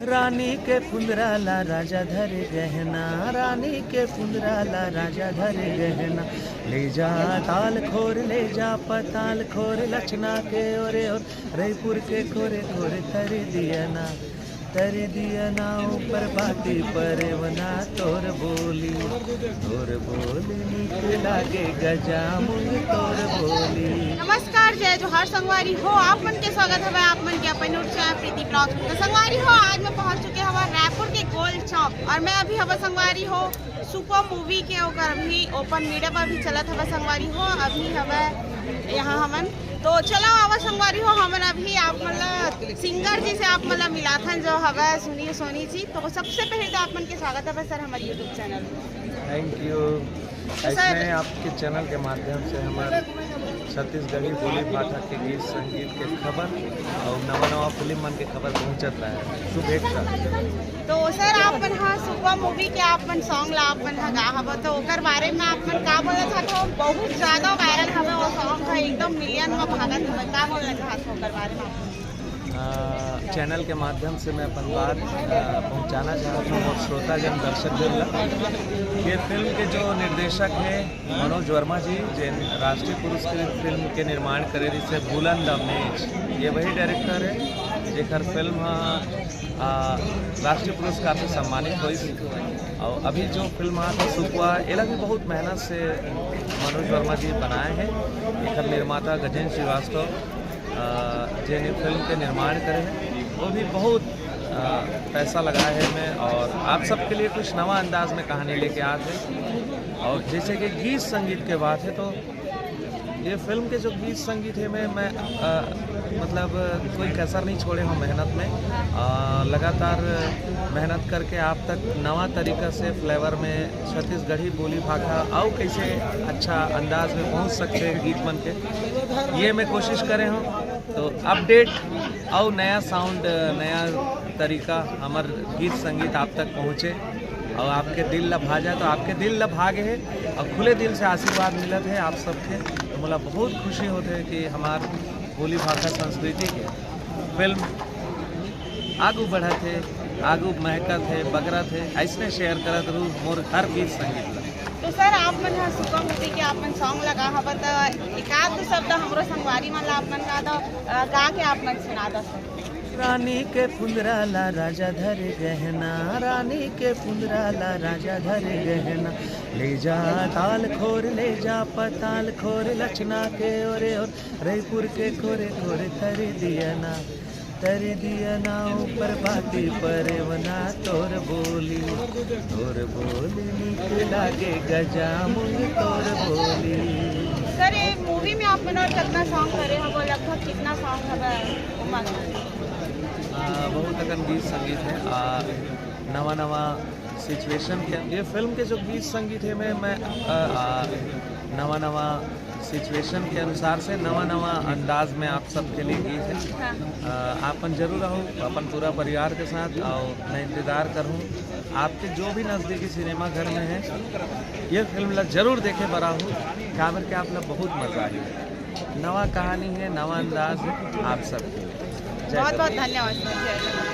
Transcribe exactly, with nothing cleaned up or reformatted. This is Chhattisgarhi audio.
रानी के पुंदरा ला राजा धरे गहना, रानी के पुंदरा ला राजा धरे गहना। ले जा ताल खोर, ले जा पताल खोर, लक्षणा के ओरे ओर, रईपुर के खोरे खोरे तरी दिया ना, तरी दिया ना ऊपर बाती परेवना। तोर बोली, तोर बोली नीक लागे गजामुन तोर बोली। नमस्कार, जय जोहार संगवारी हो, आप मन के स्वागत हवे आप मन के अपन YouTube चैनल प्रीति ब्लॉग। तो संगवारी हो, आज मैं पहुंच चुके हवा रायपुर के गोल चौक और मैं अभी हवा संगवारी हो सुपर मूवी के ओकर अभी ओपन मीडिया पर भी चलत हवा संगवारी हो, अभी हवा यहाँ हमन। तो चलो आवा संगवारी हो, हमन अभी आप मन ला सिंगर जी से आप मन ला मिलाथन जो हवा सुनी सोनी जी। तो सबसे पहले तो आप मन के स्वागत हवे सर हमारे YouTube चैनल। Thank you. ऐसने आपके चैनल के माध्यम से हमारे छत्तीसगढ़ी बोली भाखा के गीत संगीत के खबर और नवा नवा फिल्म मन के खबर पहुंचत रहे। शुभेच्छा। तो सर आप मन हा सुपर मूवी के आप मन सॉन्ग ला आप मन हा गा हवा, तो ओकर बारे में आप मन का बोलना चाहते हो? बहुत ज्यादा वायरल हवे वो सॉन्ग हा, एकदम मिलियन में भागत हवे, का बोलना चाहते हो ओकर बारे में? चैनल के माध्यम से मैं अपन बात पहुंचाना चाहता हूँ और श्रोताजन दर्शकजन ला, ये फिल्म के जो निर्देशक है मनोज वर्मा जी, जिन राष्ट्रीय पुरस्कृत फिल्म के निर्माण करे, जिसे बुलंद अमेज, ये वही डायरेक्टर है जेकर फिल्म राष्ट्रीय पुरस्कार से सम्मानित हुई। और अभी जो फिल्म आता सुकुआ, एला भी बहुत मेहनत से मनोज वर्मा जी बनाए हैं। एकर निर्माता गजेंद्र श्रीवास्तव, जिन फिल्म के निर्माण करे हैं, वो भी बहुत पैसा लगाए हैं में, और आप सबके लिए कुछ नवा अंदाज में कहानी लेके आते हैं। और जैसे कि गीत संगीत के बात है, तो ये फिल्म के जो गीत संगीत है में मैं आ, मतलब कोई कसर नहीं छोड़े हूँ मेहनत में। आ, लगातार मेहनत करके आप तक नवा तरीका से फ्लेवर में छत्तीसगढ़ी बोली भाखा और कैसे अच्छा अंदाज में पहुँच सकते हैं गीत मन के, ये मैं कोशिश करे हूँ। तो अपडेट और नया साउंड, नया तरीका हमार गीत संगीत आप तक पहुँचे और आपके दिल ला भा जाए। तो आपके दिल ला भागे है और खुले दिल से आशीर्वाद मिलत है आप सबके। तो मोला बहुत खुशी होते है कि हमार बोली भाखा संस्कृति के फिल्म आगू बढ़त है, आगू महकत है, बगरत है। ऐसने शेयर करत रहू मोर हर गीत संगीत ला। तो सर आप मन हा सुपर मूवी के आप मन सॉन्ग लगा हवा, तो एक आध शब्द हमरो संगवारी मन ला आप मन का दो, गा के आप मन सुना दो सर। रानी के पुंदरा ला राजा धरे गहना, रानी के पुंदरा ला राजा धरे गहना। ले जा ताल खोर, ले जा पताल खोर, लक्षणा के ओरे ओर, रईपुर के खोरे खोरे तरी दिया ना, तरी दिया ना ऊपर बाती परेवना। तोर बोली, तोर बोली नीक लागे गजामुन तोर बोली। सर ये मूवी में आप मन और कितना सॉन्ग करे हो, लगभग कितना सॉन्ग हवे? बहुत अकन गीत संगीत है। आ, नवा नवा सिचुएशन के, ये फिल्म के जो गीत संगीत है में मैं आ, आ, नवा नवा सिचुएशन के अनुसार से नवा नवा अंदाज में आप सबके लिए गीत है। हाँ। आ, आपन जरूर रहो अपन पूरा परिवार के साथ, और मैं इंतजार करूँ आपके जो भी नज़दीकी सिनेमा घर में है, ये फिल्म ला जरूर देखे बर आहू, काबर के आप ला बहुत मजा आई। नवा कहानी है, नवा अंदाज है आप सबके लिए। बहुत बहुत धन्यवाद।